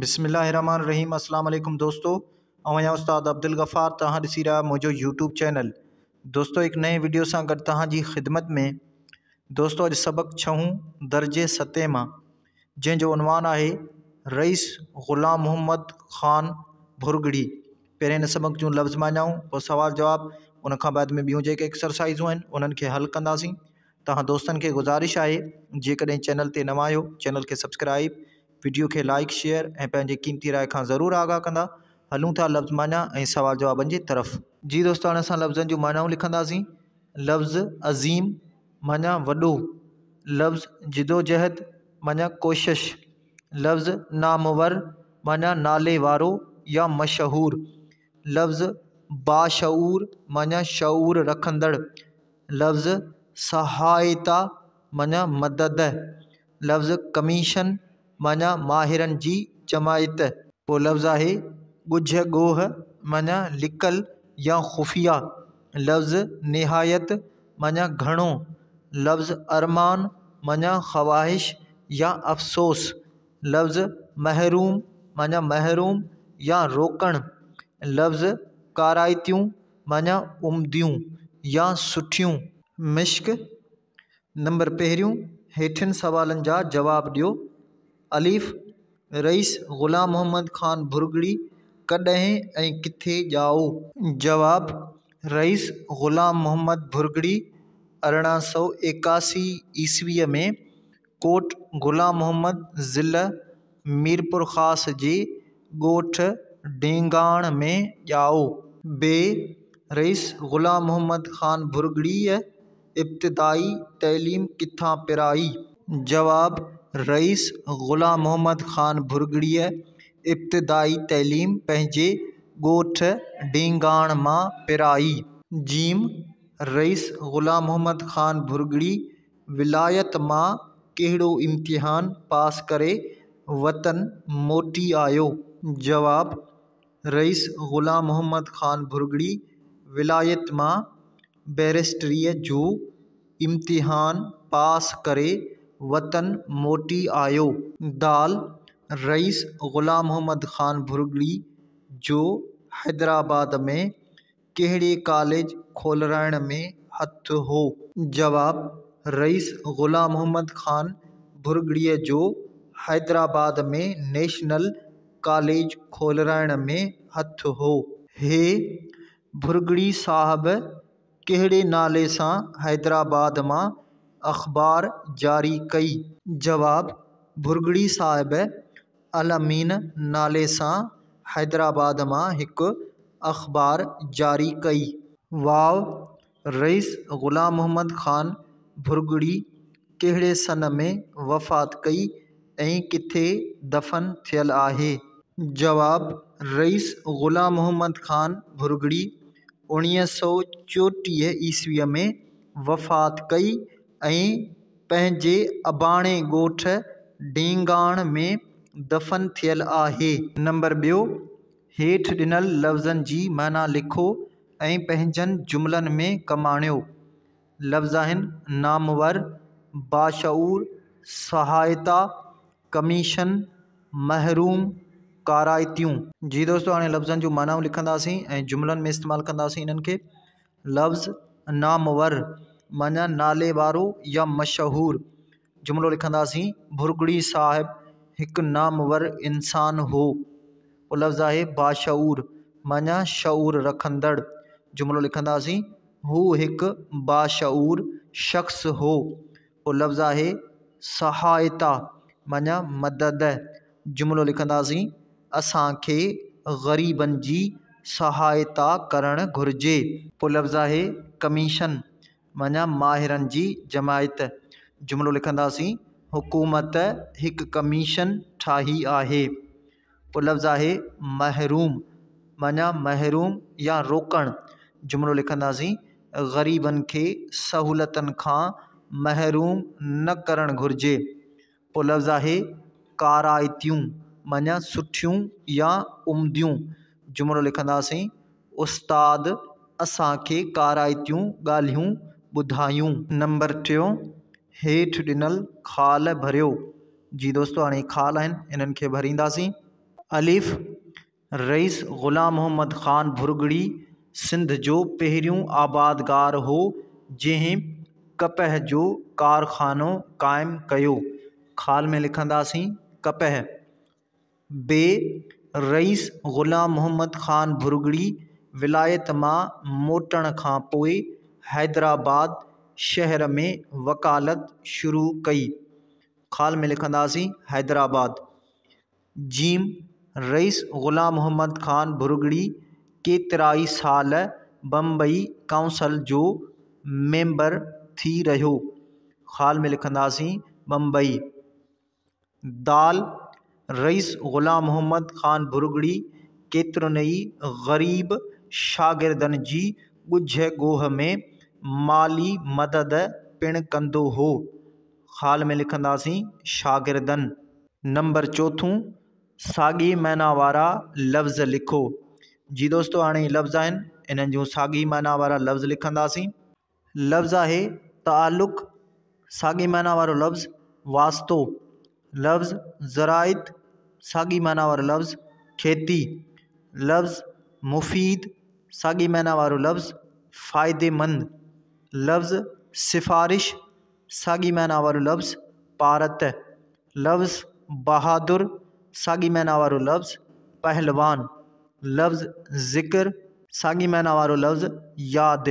بسم الله الرحمٰن الرحيم اسلام عليڪم دوستو آئون آهيان استاد عبدالغفار توهان ڏسي رهيا منهنجو يوٽيوب چينل دوستو هڪ نئين وڊيو سان گڏ توهان جي خدمت ۾ دوستو اڄ سبق ڇهون درجي ستين مان جنهن جو عنوان آهي رئيس غلام محمد خان ڀرڳڙي پهرين هن سبق جون لفظ معنائون پوء سوال جواب ان کان بعد ۾ ٻيون جيڪي ايڪسرسائزون آهن انهن کي حل ڪنداسين توهان دوستن کي گذارش آهي جيڪڏهن چينل تي نوان آهيو چينل کي سبسڪرائب وڊيو کي لائيڪ شيئر ۽ پنهنجي قيمتي راء کان ضرور آگاهه ڪندا. هلون ٿا لفظ معنيٰ ۽ سوال جوابن جي طرف. جي دوستو هاڻي اسان لفظن جون معنائون لکنداسين. لفظ عظيم معنيٰ وڏو، لفظ جدوجهد معنيٰ ڪوشش، لفظ نامور معنيٰ نالي وارو يا مشهور، لفظ باشعور معنيٰ شعور رکندڙ، لفظ سهائتا معنيٰ مدد، لفظ ڪميشن معنيٰ ماهرن جي جماعت. پوء لفظ آهي ڳجهه ڳوهه معنيٰ لڪل يا خفيه. لفظ نهايت معنيٰ گهڻو. لفظ ارمان معنيٰ خواهش يا افسوس. لفظ محروم معنيٰ محروم يا روڪڻ. لفظ ڪارائتيون معنيٰ عمديون يا سٺيون. مشق نمبر پهريون، هيٺين سوالن جا جواب ڏيو. الف، رئيس غلام محمد خان ڀرڳڙي ڪڏهن ۽ ڪٿي ڄائو؟ جواب، رئيس غلام محمد ڀرڳڙي 1881 عيسويء ۾ ڪوٽ غلام محمد ضلع ميرپورخاص جي ڳوٺ ڊينگاڻ ۾ ڄائو. ب، رئيس غلام محمد خان ڀرڳڙيء ابتدائي تعليم ڪٿان پرائي؟ جواب، رئيس غلام محمد خان ڀرڳڙيء ابتدائي تعليم پنهنجي ڳوٺ ڊينگاڻ مان پرائي. ج، رئيس غلام محمد خان ڀرڳڙي ولايت مان ڪهڙو امتحان پاس ڪري وطن موٽي آيو؟ جواب، رئيس غلام محمد خان ڀرڳڙي ولايت مان بئريسٽريء جو امتحان پاس ڪري وطن موٽي آيو. د، رئيس غلام محمد خان ڀرڳڙي جو حيدرآباد ۾ ڪهڙي ڪاليج کولرائڻ ۾ هٿ هو؟ جواب، رئيس غلام محمد خان ڀرڳڙيء جو حيدرآباد ۾ نيشنل ڪاليج کولرائڻ ۾ هٿ هو. هي، ڀرڳڙي صاحب ڪهڙي نالي سان حيدرآباد مان اخبار جاري ڪئي؟ جواب، ڀرڳڙي صاحب الامين نالي سان حيدرآباد مان هڪ اخبار جاري ڪئي. واء، رئيس غلام محمد خان ڀرڳڙي ڪهڙي سن ۾ وفات ڪئي ۽ ڪٿي دفن ٿيل آهي؟ جواب، رئيس غلام محمد خان ڀرڳڙي 1934 عيسويء ۾ وفات ڪئي ۽ پنهنجي اباڻي ڳوٺ ڊينگاڻ ۾ دفن ٿيل آهي. نمبر ٻيو، هيٺ ڏنل لفظن جي معنيٰ لکو ۽ پنهنجن جملن ۾ ڪم آڻيو. لفظ آهن، نامور، باشعور، سهائتا، ڪميشن، محروم، ڪارائتيون. جي دوستو هاڻي لفظن جون معنائون لکنداسين ۽ جملن ۾ استعمال ڪنداسين انهن کي. لفظ نامور معنيٰ نالي وارو يا مشهور. جملو لکنداسين، ڀرڳڙي صاحب هڪ نامور انسان هو. پوء لفظ آهي باشعور معنيٰ شعور رکندڙ. جملو لکنداسين، هو هڪ باشعور شخص هو. پوء لفظ آهي سهائتا معنيٰ مدد. جملو لکنداسين، اسان کي غريبن جي سهائتا ڪرڻ گهرجي. پوء لفظ آهي ڪميشن معنيٰ ماهرن جي جماعت. جملو لکنداسين، حڪومت هڪ ڪميشن ٺاهي آهي. پوء لفظ آهي محروم معنيٰ محروم يا روڪڻ. جملو لکنداسين، غريبن کي سهولتن کان محروم نه ڪرڻ گهرجي. پوء لفظ آهي ڪارائتيون معنيٰ سٺيون يا عمديون. جملو لکنداسين، استاد اسان کي ڪارائتيون ڳالهيون ٻڌايون. نمبر ٽيون، هيٺ ڏنل خال ڀريو. جي دوستو هاڻي هي خال آهن انهن کي ڀرينداسين. الف، رئيس غلام محمد خان ڀرڳڙي سنڌ جو پهريون آبادگار هو، جنهن ڪپهه جو ڪارخانو قائم ڪيو. خال ۾ لکنداسين ڪپهه. ب، رئيس غلام محمد خان ڀرڳڙي ولايت مان موٽڻ کان پوء حيدرآباد شهر ۾ وڪالت شروع ڪئي. خال ۾ لکنداسين حيدرآباد. جيم، رئيس غلام محمد خان ڀرڳڙي ڪيترائي سال بمبئي ڪائونسل جو ميمبر ٿي رهيو. خال ۾ لکنداسين بمبئي. دال، رئيس غلام محمد خان ڀرڳڙي ڪيترن ئي غريب شاگردن جي ڳجهه ڳوهه ۾ مالي مدد پڻ ڪندو هو. خال ۾ لکنداسين شاگردن. نمبر چوٿون، ساڳي معنيٰ وارا لفظ لکو. جي دوستو هاڻي هي لفظ آهن انهن جون ساڳي معنيٰ وارا لفظ لکنداسين. لفظ آهي تعلق، ساڳي معنيٰ وارو لفظ واسطو، لفظ زراعت، ساڳي معنيٰ وارو لفظ کيتي، لفظ مفيد، ساڳي معنيٰ وارو لفظ فائديمند، لفظ سفارش، ساڳي معنيٰ وارو لفظ پارت، لفظ بهادر، ساڳي معنيٰ وارو لفظ پهلوان، لفظ ذڪر، ساڳي معنيٰ وارو لفظ ياد.